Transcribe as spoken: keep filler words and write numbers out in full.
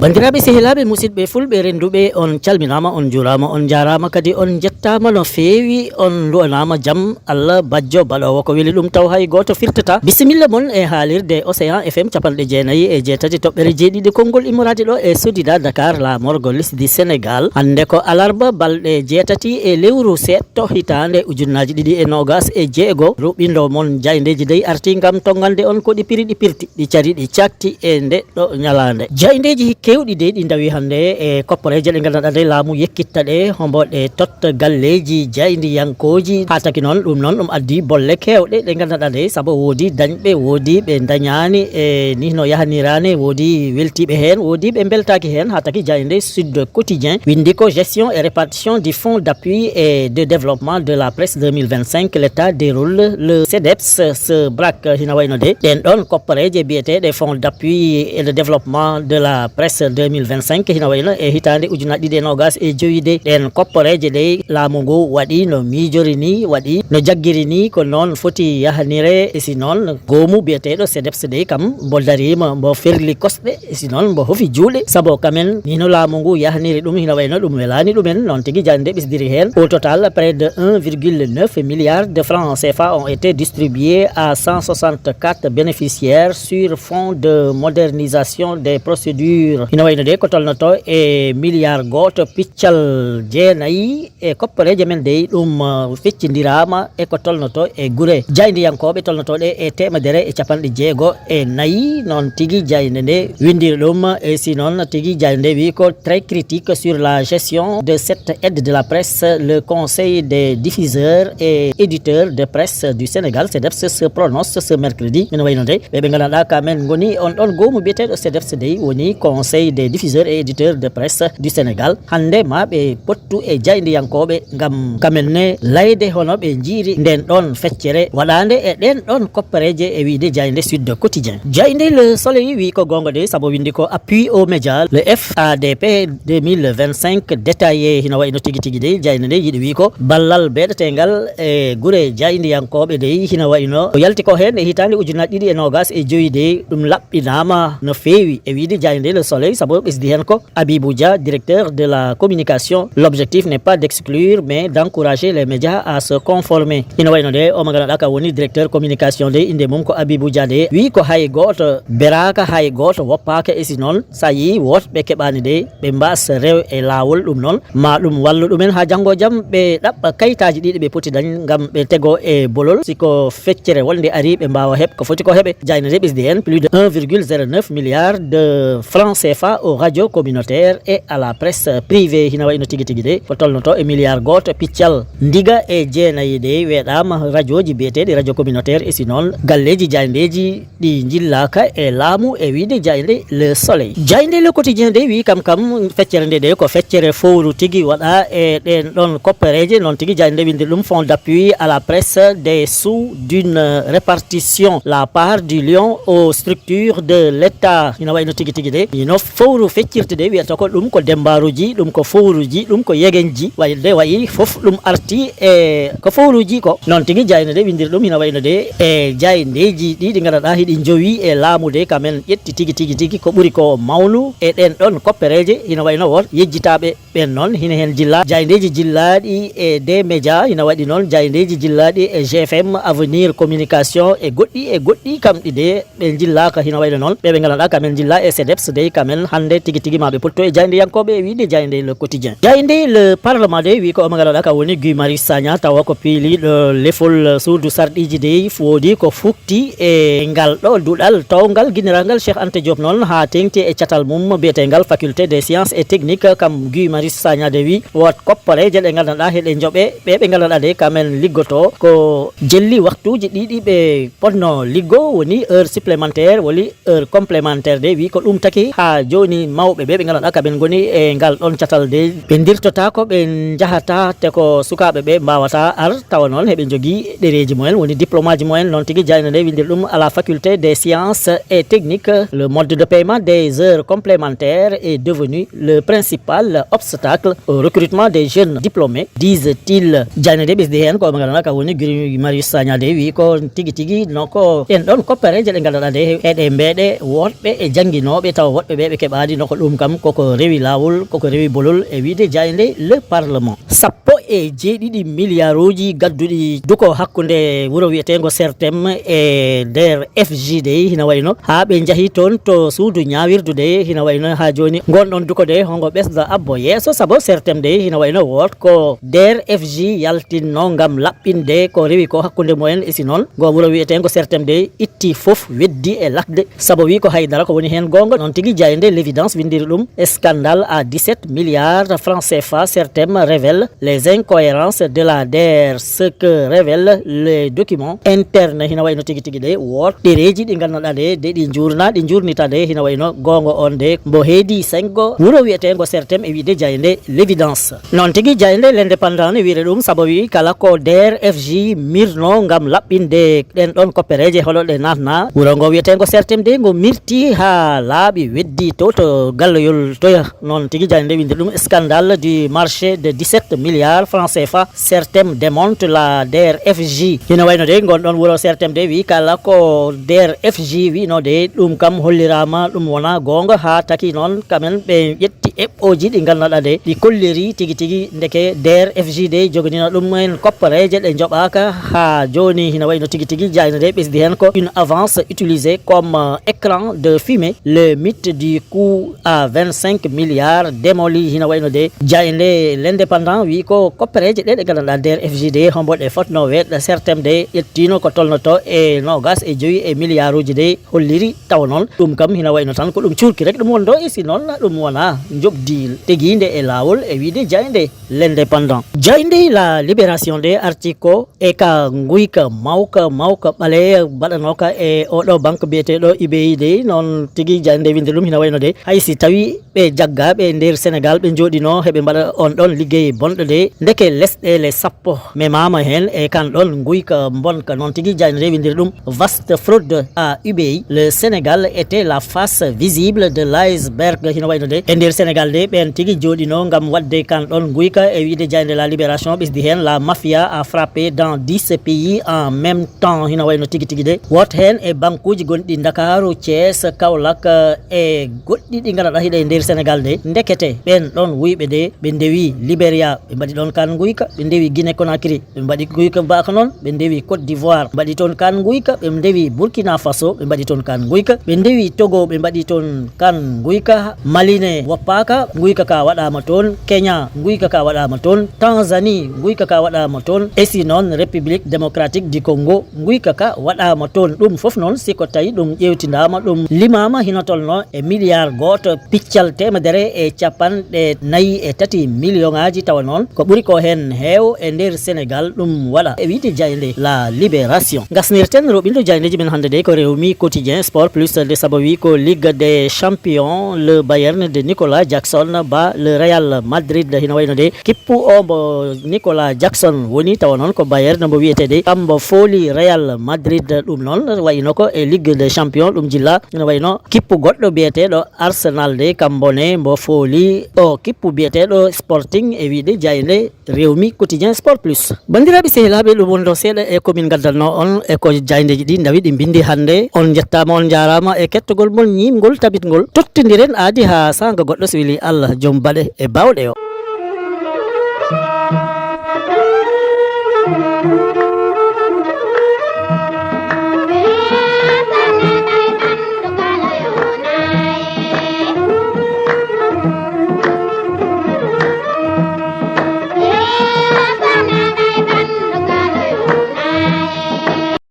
Banndiraaɓe, sehilaaɓe, musidɓe fulɓe rennduɓe, on calminaama, on njuuraama, on njaaraama, kadi on njettaama no feewi, on nduwanaama jam Allah bajjo baɗoowo ko weli ɗum taw hay gooto firtataa. Bisimilla mon e haalirde Océan F M capanɗe jeenayi e jeetati toɓɓere jeeɗiɗi konngol immoraade ɗo e Sodida Dakar, laamorgo lesdi Senegaal. Hannde ko alarba, balɗe jeetati e lewru seeɗto, hitaande ujunnaaji ɗiɗi e noogaas e jeego. Ruɓɓindo mon jaayndeeji dey artii ngam tonngande on ko ɗi piri ɗi pirti, ɗi cari ɗi cakti e nde ɗo ñalaande. Jaayndeeji keewɗi dey ɗi ndawi hannde e kopporeeje ɗe nganndanɗaa dey laamu yekkitta ɗe, hombo ɗe totta galleeji jaayndiyankooji. Haa taki noon, ɗum noon ɗum addi bolle keewɗe ɗe nganndanɗaa dey, sabu woodi dañɓe, woodi ɓe ndañaani e ni no yahaniraani, woodi weltiiɓe heen, woodi ɓe mbeltaaki heen. Haa taki jaaynde Sud Quotidien winndi ko gestion et répartition du fonds d'appui et de développement de la presse deux mille vingt-cinq, l'État déroule le CEDEPS, ce braque, hina wayno de ɗen ɗon kopporeeje biyeteeɗe fonds d'appui et de développement de la presse deux mille vingt-cinq, hina wayno e hitaande ujunaaji ɗiɗi e noogaas e jowi de. Ɗen kopporeeje ɗe laamu ngu waɗi no miijori ni, waɗi no jaggiri ni, ko noon foti yahanire. E si noon, goomu biyeteeɗo CEDEPS de kam mbo dariima, mbo ferli kosɗe, e si noon mbo hofi juuɗe, sabu kamen ni no laamu ngu yahaniri ɗum, hina wayno ɗum welaani ɗumen. Noon tigi jaaynde ɓesdiri heen. Au total, près de un virgule neuf milliard de francs C F A ont été distribués à cent soixante-quatre bénéficiaires sur fonds de modernisation des procédures. Hina wayno de ko tolnoto e milliard gooto piccal jeenayi e kopporeeje men dey ɗum, uh, feccindiraama e ko tolnoto e gure jaayndiyankooɓe tolnotooɗe e teemedere e capanɗe jeego e nayi. Noon tigi jaaynde nde winndiri ɗum. E si noon tigi jaaynde wi ko très critique sur la gestion de cette aide de la presse, le conseil des diffuseurs et éditeurs de presse du Sénégal, CEDEPS, se prononce ce mercredi. Ina wayno de ɓe ɓe nganndanɗaa kamen ngoni on ɗon goomu biyeteeɗo CEDEPS dey woni conseil des diffuseurs et éditeurs de presse du Sénégal. Hannde ma ɓe pottu e jaayndiyankooɓe ngam kamen ne layde hono ɓe njiiri nden ɗon feccere waɗaande e ɗen ɗon koppereeje, e wiide jaaynde Sud Quotidien. Jaaynde Le Soleil wi ko goonga de, sabu winndi ko appui aux médias, le F A D P deux mille vingt-cinq détaillé. Hina wayno tigi tigi de, jaaynde nde yiɗi wi ko ballal beɗeteengal e gure jaayndiyankooɓe dey, hina wayno o yalti ko heen e hitaande ujunaaji ɗiɗi e noogaas e jowi de, ɗum laɓɓinaama no feewi, e wiide jaaynde Le Soleil, sabu ɓesdi heen ko Abibou Dia, directeur de la communication. L'objectif n'est pas d'exclure, mais d'encourager les médias à se conformer. Ina wayno de, o mo nganndanɗaa ka woni directeur communication de, innde mum ko Abibou Dia de, wi ko hay gooto beraaka, hay gooto woppaaka, e si noon, so a yii wootɓe keɓaani de, ɓe mbaasa rew e laawol ɗum noon, ma ɗum wallu ɗumen haa janngo jam ɓe ɗaɓɓa kayitaaji ɗiɗi ɓe poti dañ ngam ɓe tego e bolol. Si ko feccere wonde ari, ɓe mbaawa heɓ ko foti ko heɓe. Jaaynde nde ɓesdi heen plus de un virgule zéro neuf milliard de francs C F A aux radios communautaires et à la presse privée. Hina wayno tigi tigi de ko tolnoto e milliard gooto piccal. Ndiga e jeenayi de weeɗaama radiooji biyeteeɗi radio communautaire, e si noon galleeji jaayndeeji ɗi njillaaka e laamu, e wiide jaaynde Le Soleil. Jaaynde Le Quotidien de wi kam kam feccere nde de ko feccere fowru tigi waɗa e ɗen ɗon koppereeje. Noon tigi jaaynde winndi ɗum fonds d'appui à la presse, des sous d'une répartition, la part du lion aux structures de l'État. Ina wayno tigi tigi de, ino fowru feccirte de wiyata ko ɗum ko dembaaruji, ɗum ko fowruji, ɗum ko yegenji, wayde wayi fof ɗum arti e ko fowruji ko. Noon tigi jaaynde de winndiri ɗum, hina wayno de e jaayndeeji ɗi ɗi nganndanɗaa hiɗi njowi e laamu de, kamen ƴetti tigi tigi tigi ko ɓuri ko mawnu e ɗen ɗon koppereeje. Hina wayno woto yejjitaaɓe ɓen noon, hina heen jilla jaayndeeji jillaaɗi e des médias, hina waɗi noon jaayndeeji jillaaɗi e G F M, Avenir Communication e goɗɗi e goɗɗi, kamɗi de ɓe njillaaka. Hina wayno noon ɓe ɓe nganndanɗaa kamen njilla e CEDEPS dey, kamen hannde tigi tigi ma ɓe potto e jaayndiyankooɓe, e wiide jaaynde Le Quotidien. Jaaynde Le Parlement dey wi ko omo nganndanɗaa ka woni Guy Marius Sagna, tawa ko piiliiɗo lefol suudu sarɗiiji dey, woodi ko fukti e ngal ɗo duɗal towngal ginniraagal Cheikh Anta Diop noon, haa teŋti e catal mum biyeteengal Faculté des Sciences et Techniques. Kam Guy Marius Sagna de wi woot kopporeeje ɗe nganndanɗaa heɗe njoɓe ɓe ɓe nganndanɗaa de kamen liggotoo ko jelli waktuuji ɗiɗi ɓe potno liggo, woni heure supplémentaire, woni heure complémentaire de, wi ko ɗum taki haa Jooni mawɓe ɓe ɓe ngannduɗaa kaɓen ngoni e ngal ɗon catal de, ɓe ndirtotaako, ɓe njahata, te ko sukaaɓe ɓe mbaawata ar, tawa noon heɓe njogii ɗereeji mumen, woni diplôme aji mumen. Noon tigi jaaynde nde winndiri ɗum: à la faculté des sciences et techniques, le mode de paiement des heures complémentaires est devenu le principal obstacle au recrutement des jeunes diplômés, disent-ils. Jaaynde nde ɓesdi heen ko ɓe ngannduɗaa ka woni Guy Marius Sagna de, wi ko tigi tigi no ko ɗen ɗon koppereeje ɗe ngannduɗaa de, eɗe mbeeɗe woɗɓe e jannginooɓe, tawa woɗɓe ɓe ɓe keɓaani. No ko ɗum kam koko rewi laawol, koko rewi bolol, e wiide jaaynde Le Parlement. Sappo e jeeɗiɗi milliard uji gadduɗi duko hakkunde wuro wiyeteengo Sertem e nder F G de, hina wayno haa ɓe njahi toon to suudu ñaawirdu de, hina wayno haa jooni ngon ɗon duko de hongo ɓesda abbo yeeso, sabu Sertem de hina wayno woot ko nder F G yaltinno ngam laɓɓinde ko rewi ko hakkunde mumen. E si noon ngo wuro wiyeteengo Sertem de itti fof, weddi e lakde, sabu wi ko haydara ko woni heen goonga. Noon tigi jaaynde L'Évidence winndiri ɗum: scandale à dix-sept milliards francs C F A, Sertem révèle les incohérences de la DER, ce que révèlent les documents internes. Hina wayno tigi tigi de woot ɗereeji ɗi ngannduɗaa de, de ɗi njuurna, ɗi njuurnita de, hina wayno goonga on de mbo heedi sengo wuro wiyeteengo Sertem, e wiide jaaynde L'Évidence. Noon tigi jaaynde L'Indépendant ne wiire ɗum, sabu wi kala ko nder F G mirno ngam laɓɓinde ɗen ɗon koppereeje, holo ɗe naatna. Wuro ngo wiyeteengo Sertem de ngo mirti haa laaɓi, weddi to to galloyol toya. Noon tigi jaaynde winndiri ɗum: scandale du marché de dix-sept milliards francs C F A, Sertem démonte la nder F G. Hina wayno de ngon ɗon wuro Sertem de wi kala ko nder F G wino de ɗum kam holliraama ɗum wona goonga, haa taki noon kamen ɓe ƴetti eɓɓooji ɗi ngannduɗaa de ɗi kolliri tigi tigi ndeke nder F G de joginino ɗum en koppareeje ɗe njoɓaaka haa jooni. Hina wayno tigi tigi jaaynde de ɓesdi heen ko: une avance utilisée comme, euh, écran de fumée, le mythe du coût à vingt-cinq milliards démoli. Hina wayno de jaaynde L'Indépendant wi ko koppareeje ɗe ɗe ngannduɗaa nder F G de hombo ɗe fotno weeɗa. Sertem de ƴettino ko tolnoto e noogas e joyi e milliard uji de holliri, tawa noon ɗum kam hina wayno tan ko ɗum cuurki rek ɗum wondo, e si noon ɗum wona njoɓdi tegiinde e laawol, e wiide jaaynde L'Indépendant. Jaaynde La Libération de arti ko e ka nguyka mawka mawka ɓaleeya mbaɗanooka e oɗo banque biyeteeɗo U B I de. Noon tigi jaaynde winndi ɗum hina wayno de hay si tawi ɓe jaggaaɓe nder Senegal ɓe njooɗino heɓe mbaɗa on ɗon liggey bonɗo de, ndeke lesɗeele sappo memaama heen e kan ɗon nguyka mbonka. Noon tigi jaaynde nde winndiri ɗum: vaste fraude à U B I, le Sénégal était la face visible de l'iceberg. Hino wayno de e nder Senegal de ɓeen tigi jooɗino ngam waɗde kan ɗon nguyka, e wiide jaaynde La Libération ɓesdi heen: la mafia a frappé dans dix pays en même temps. Hino wayno tigi tigi de woto heen e bankuuji gonɗi Ndakaaru, Thiès, Kaolack, e goɗɗi ɗi ngannduɗaa hiɗa e nder Senegal de, ndekete ɓeen ɗon wuyɓe de ɓe ndewi Liberia, ɓe mbaɗi ɗon kan nguyka, ɓe ndewi Guinée Conakry, ɓe mbaɗi nguyka baka noon, ɓe ndewi Côte d'Ivoire, mbaɗi toon kan nguyka, ɓe ndewi Burkina Faso, ɓe mbaɗi toon kan nguyka, ɓe ndewi Togo, ɓe mbaɗi toon kan nguyka, Mali ne woppaaka, nguyka ka waɗaama toon, Kenya, nguyka ka waɗaama toon, Tanzanie, nguyka ka waɗaama toon, e si noon République Démocratique du Congo, nguyka ka waɗaama toon. Ɗum fof noon, si ko tawi ɗum ƴeewtindaama, ɗum limaama hino tolno e milliard gooto piccal teemedere e capanɗe nayi e tati million ŋaaji, tawa noon ko ɓuri ko heen heew e nder Senegal ɗum waɗa, e wiide jaaynde La Libération. Ngasnirten roɓindo jaayneeji men hannde de ko Rewmi Quotidien, Sport Plus, de sababu ko Ligue des Champions, le Bayern de Nicolas Jackson ba le Real Madrid. Hino wayno de kippu o mbo Nicolas Jackson woni, tawa noon ko Bayern mbo wiyetee de kambo fooli Real Madrid. Ɗum noon wayno ko e Ligue des Champions ɗum jilla. Ina wayno kippu goɗɗo biyeteeɗo Arsenal de kambo ne mbo fooli o kippu biyeteeɗo Sporting, e wiide jaaynde Rewmi Quotidien, Sport Plus. Banndiraaɓe sehilaaɓe, ɗum wonɗo seeɗa e ko min ngaddanno on e ko jaayndeeji ɗi ndawi ɗi mbindi hannde. On njettaama, on njaaraama e kettogol mon ñiimngol tabitngol. Tottondiren aadi haa saanga goɗɗo, so weli Allah, joom baɗe e baawɗe o.